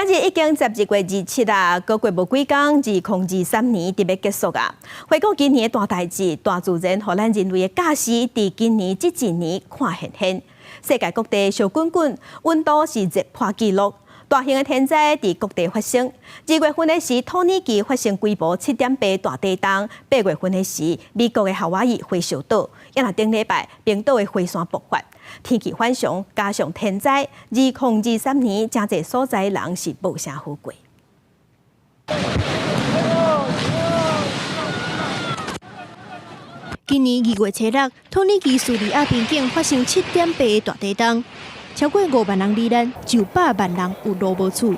今仔日已經12月27啦，閣過無幾工，2023年就欲結束啊。回顧今年的大代誌，大自然予咱人類的教示，佇今年這一年看現現。世界各地燒滾滾，溫度是熱破紀錄。大型的天災佇各地發生。2月份的時，土耳其發生規模7.8大地動；8月份的時，美國的夏威夷火燒島，抑若頂禮拜冰島的火山爆發。天氣反常，加上天災，2023年誠濟所在人是無啥好過。今年2月初6，土耳其敘利亞邊境發生7.8的大地動，超過5萬人罹難，900萬人有路無厝。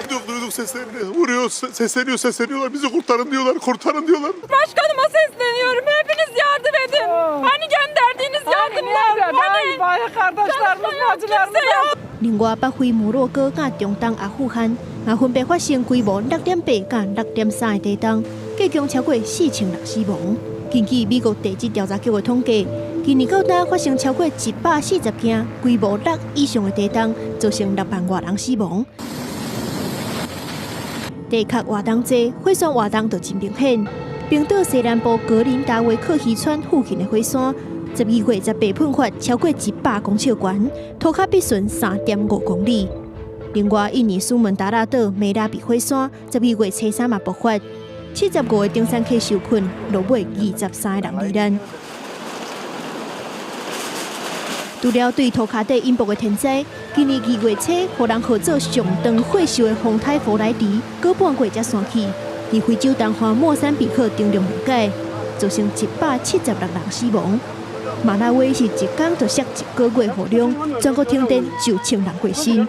Duyduk seslerini. Vuruyor, sesleniyor, sesleniyorlar. Bizi kurtarın diyorlar, kurtarın diyorlar. Başkanıma sesleniyorum. Hepiniz yardım edin. Hani gönderdiğiniz yardımlar? Hani? Kardeşlerimiz, bacılarımız. 另外，北非摩洛哥佮中東阿富汗也分別發生規模6.8佮6.3的地動，計共超過4000人死亡。根據美國地質調查局的統計，今年到今發生超過140件規模6以上的地動，造成6萬外人死亡。地殼活動濟，火山活動就真明顯。冰島西南部格林達維克漁村附近的火山，12月18噴發超過100公尺懸，塗跤必順3.5公里。另外，印尼蘇門答臘島梅拉比火山，12月初3嘛爆發，75個登山客受困，落尾23個人罹難。除了對塗跤底引爆的天災，今年2月初，予人號做上長火壽的風颱弗萊迪，閣半過才散去，佇非洲東岸莫桑比克登陸兩擺，造成176人死亡。馬拉威是一工就摔一個月雨量，全國停電9千人過身。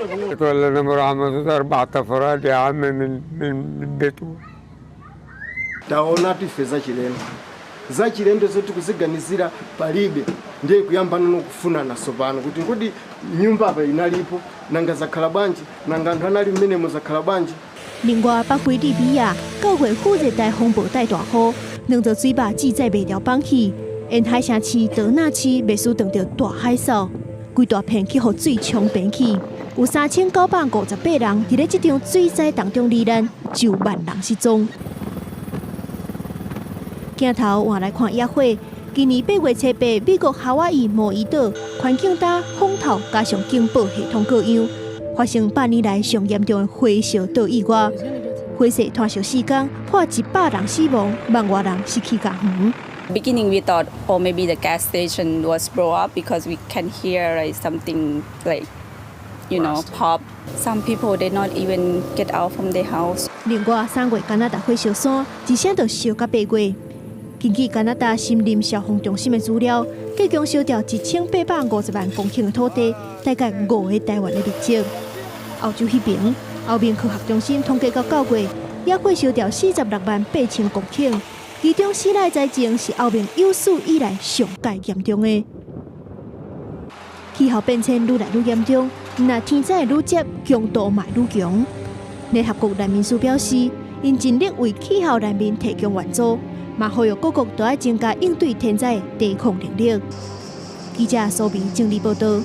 Taona ife zachilendo zachilendo zoti kuziganizira palibe, ndiye kuyambana nokufunana sopano kuti kodi nyumba apa inalipo, nanga zakhala bwanji, nanga anthu anali mmenemo zakhala bwanji? 另外，北非利比亞九月副熱帶風暴帶大雨，兩座水壩志載袂牢崩去，沿海城市德納市袂輸撞著大海嘯，規大片去予水沖平去，有3958人佇咧這場水災當中罹難，9萬人失蹤。鏡頭換來看野火，今年8月初8，美國夏威夷毛伊島環境焦風頭加上警報系統過樣，發生100年來上嚴重的火燒島意外，火勢拖燒4工，破100人死亡，萬外人失去家園。 Beginning we thought, oh, maybe the gas station was blow up because we can hear like something like pop. Some people they not even get out from their house. 另外，3月加拿大火燒山一聲就燒到8月。根據加拿大森林消防中心的資料，計共燒掉1850萬公頃的土地，大概五個台灣的面積。歐洲彼邊，歐盟科學中心統計到9月，野火燒掉46萬8千公頃，其中希臘災情是歐盟有史以來上蓋嚴重的。氣候變遷愈來愈嚴重，毋但天災會愈捷，強度嘛會愈強。聯合國難民署表示，𪜶盡力為氣候難民提供援助，嘛呼籲各國都愛增加應對天災的抵抗能力。記者蘇明整理報道。